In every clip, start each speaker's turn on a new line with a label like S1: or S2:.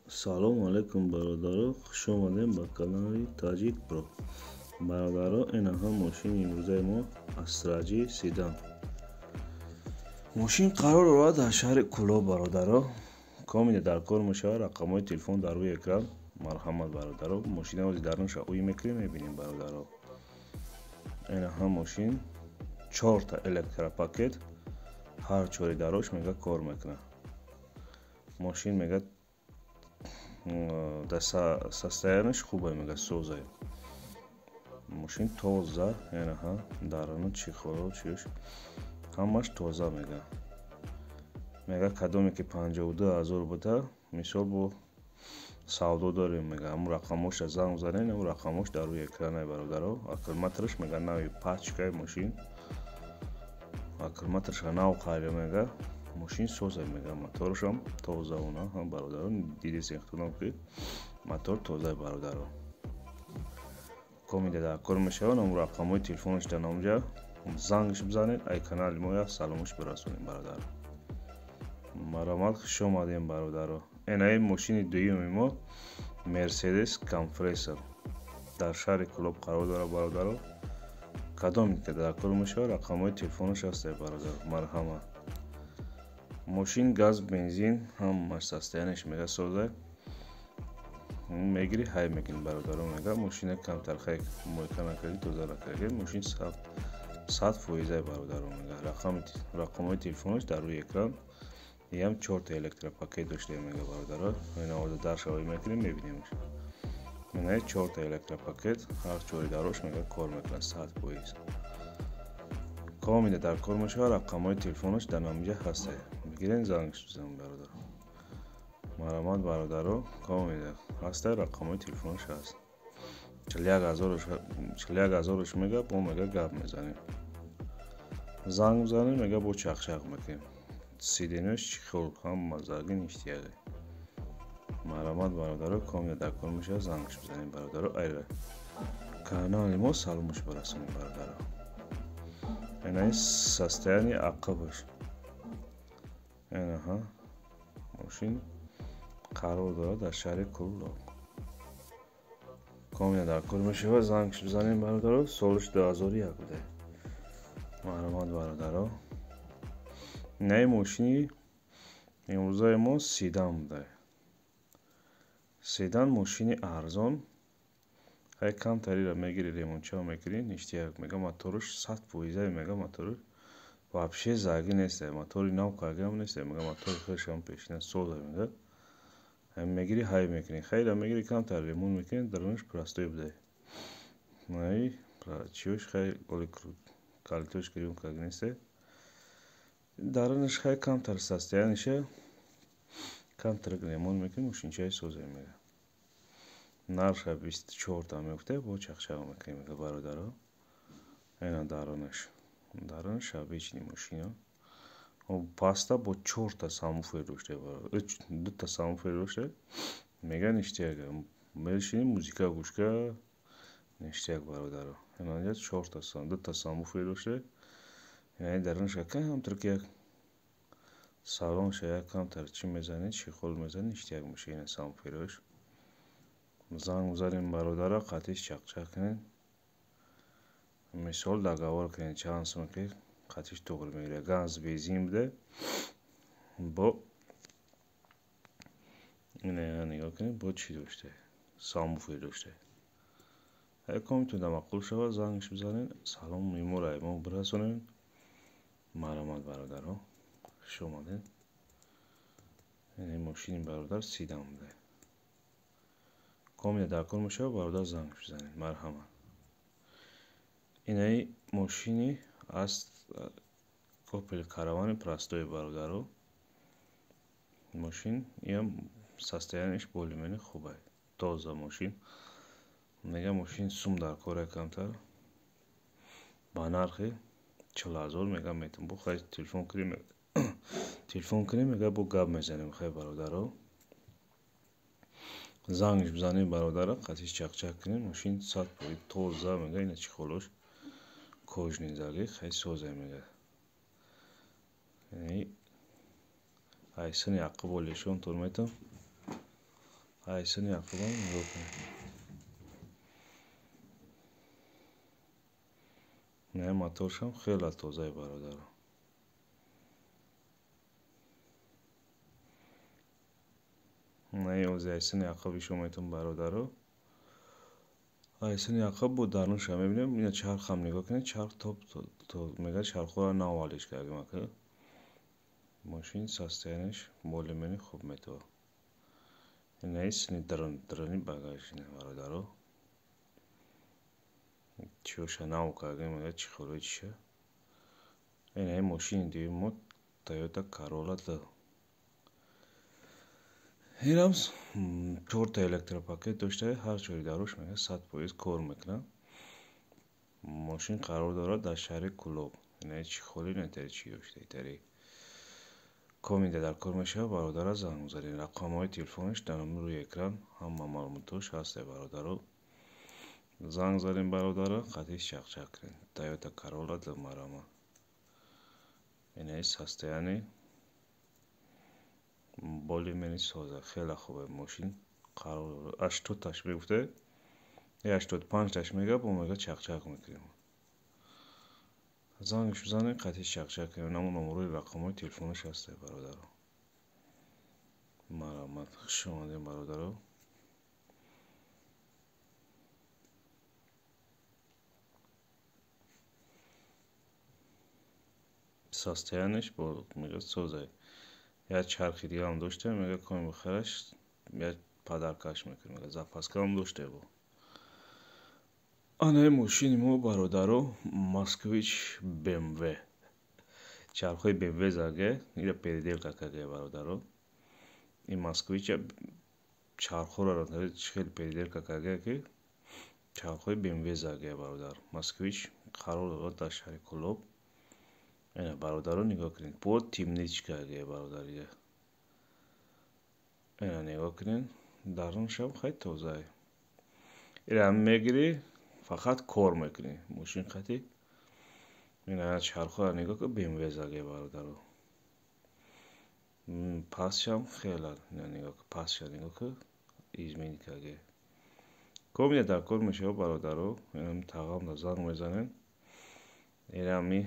S1: Салому алайкум, бародаро, хуш омадем ба канали Таҷик Про. Бародаро, инаҳа мошини имрӯзаи мо, Астра Ҷи седан. Мошин қарор дорад дар шаҳри Кӯлоб, бародаро. Комида дар кор мешавад, рақамҳои телефон дар рӯи экран. Марҳамат, бародаро, мошина ози дарунша ӯй мекунем, мебинем, бародаро. Инаҳа мошин чорта электропакет, ҳар чори дарош мега кор мекунад. Мошин мега дар состояние ш хубе, мега созае. Мошин тоза, янаҳа даруну чехол о чиш ҳамаш тоза мега. Мега кадоме ки 52 000 буда, мисол, бо савдо дорем, мега ҳамун рақамоша занг занед, ҳамун рақамош дар рӯи экранае, бародаро. Аккумулятораш мега нави пачка и мошин, аккумуляторша нав хайре, мега мошин соза, мега моторашам тоза уна бародаро, дидесен худам ки мотор тозаи, бародаро. Комида дар кор мешавад, ҳамун рақамҳои телефонаш дар номҷа, зангш бизанед, ай канали мо як саломаш бирасонем, бародаро. Марҳамат, хуш омадем, бародаро. Энаи мошини дуюми мо Мерседес Компрессор дар шаҳри Кӯлоб қарор дорад, бародаро. Кадоме ки дар кор мешавад, рақамҳои телефонаш ҳастае, бародаро, марҳамат. Мошин газ, бензин, ҳамаш состояние ш мега соза. Мегирӣ, ҳай мекунӣ, бародаро. Мега мошина камтар хай мойка накардӣ, тоза накардӣ, мошин 100 фоизае, бародаро. Мега рақамҳои телефонаш дар рӯи экран. Иам чорта электропакет доштаем, мега, бародаро. Ина дар шавоӣ мекунем, мебинемш. Инаи чорта электропакет, ҳар чори дарош мега кор мекунад 100%. Комида дар кор мешавад, рақамҳои телефонаш дар намҷа ҳастае, бигирен, зангш бизанед, бародаро. Марҳамат, бародаро, комида ҳаста, рақамҳои телефонаш ҳаст. 41 ҳазораш мега, бо мега гап мезанем, занг мезанем, мега бо чақчақ мекунем. Сиденья ш чехол, ҳама зарги ништяк е. Марҳамат, бародаро, комида дар кор мешавад, зангш бизанем, бародаро, айра канали мо саломаш барасонем, бародаро. Инаи состояние ақибаш, инаҳа мошин қарор дорад дар шаҳри Кӯлоб. Комида дар кор мешавад, зангш бизанем, бародаро. Солаш 2001 буда. Марҳамат, бародаро. Инаи мошини имрӯзаи мо седан буда. Седан, мошини арзон, хай камтарира мегири, ремонт ча мекунӣ, ништяк. Мега мотораш 100 фоиза, мега мотораш вообще заги нест, мотори нав кагиам нест, мега мотори худашам пешина соза. Мега мегири, ҳай мекунӣ, хайра мегири, камтар ремонт мекунӣ, дарунаш простой буда. Наи чиёш хай оли калитош гирён каги нест, дарунаш хай камтар состояние ша камтар ремонт мекунӣ, мошинчаи соза. Мега нарха 24-та мегуфта, бо чақчақ мекунем, мега, бародаро. Ина дарунаш, дарунаш обычный мошина паста, бо чорта сабвуфер дошта, дута сабвуфер дошта, мега ништяк, мешини, музыка гӯш ка, ништяк, бародаро. Инаҷа чорта, дута сабвуфер дошта. Инаи дарунаша камтар ки як салонша як камтар чӣ мезанӣ, чехол мезанӣ, ништяк меша. Ина сабвуфер ош, занг бизанем, бародара, қатиш чақчақ кунед, мисол, договор кунед, чанд сум ки қатиш туғри мегирад. Газ, бензин буде. Бо ина нигоҳ кунед, бо чӣ дошта, сабвуфер дошта. Комитон мақбул шавад, зангш бизанед, салом мемора мо бирасонем. Марҳамат, бародаро, хуш омадед. Ин мошини бародар седан буда. Комида дар кор мешавад, бародар, зангш бизанед, марҳамат. Инаи мошини аст Опел Каравани простой, бародаро. Мошин иам состояние ш более-менее хубе, тоза мошин. Мега мошин сум дар кора камтар, ба нархи 40 000 мега метавон. Бо хай телефон кунем, телефон кунем, мега бо гап мезанем. Хай, бародаро, зангш бизанем, бародара, қатиш чақчақ кунем. Мошин 100% тоза, мега ина чехол ош кожаный заги, хай созе, мега айсани ақиб олешон тур метавон. Айсини ақибам нигоҳ кунед. Не, моторшам хеле тозае, бародаро. Не, ози айсини ақиби шумо бародаро. Айсини ақиб бо дарунша мебинем. Ина чархам нигоҳ кунед, чарх топ мега, чархҳоро навалиш кардем ака. Мошин состоянияш более-менее хуб метавад. Ина сини даруни багаж бародаро. Чиоша нав кардем, мега чӣ хелои чиша. Ина мошини дуюм мо Toyota Corolla D. Инам чорта электропакет дошта, ҳар чори дарош мега 100% кор мекунад. Мошин қарор дорад дар шаҳри Кӯлоб. Ина чӣ холи нетари чӣ дошта итари. Комида дар кор мешавад, бародара занг бизанед. Рақамҳои телефонаш дар рӯи экран ҳама маълумотош ҳаст, бародаро. Занг занед бародара, қатъи чақчақ кунед. Toyota Corolla D марама. Ина состояние более-менее соза, хеле хубе мошин. Қарор 80 таш мегуфте, 85 таш мега, бо мега чақчақ мекунем. Зангш бизанед, қатъи чақчақ кунем. Намо номерои рақамҳои телефонаш ҳаст, бародаро. Марҳамат, хуш омадед, бародаро. Состоянияш бо мега соза. Як чархи дигарам дошта, мега коми бихараш, як подаркаш мекунем, мега запаскаам дошта бо. Ана мошини мо, бародаро, Москвич BMW. Чархҳои BMW заге, ира переделка карда, бародаро. Ин Москвич чархҳоро хеле переделка карда, ки чархҳои BMW заге, бародар. Москвич қарор дорад дар шаҳри Кӯлоб. Ина бародаро нигоҳ кунед. Бо темничка ге, бародар. Ина нигоҳ кунед. Даруншам хеле тозае. Ира мегирӣ, фақат кор мекунӣ. Мошин қатӣ. Ина чархҳоро нигоҳ кун, BMW заге, бародаро. Пасшам хеле, ина нигоҳ кун, пасша нигоҳ кун, изменить карда. Комида дар кор мешавад, бародаро. Ина тағамда занг мезанед. Ина ми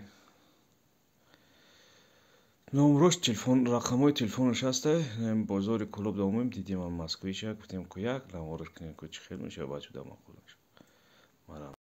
S1: номрош телефон, рақамҳои телефонаш ҳаста. Бозори Кӯлоб да омем, дидем Москвича, гуфтем ку як навораш кунем, ку чӣ хел мешавад, бача да маъқул мешавад.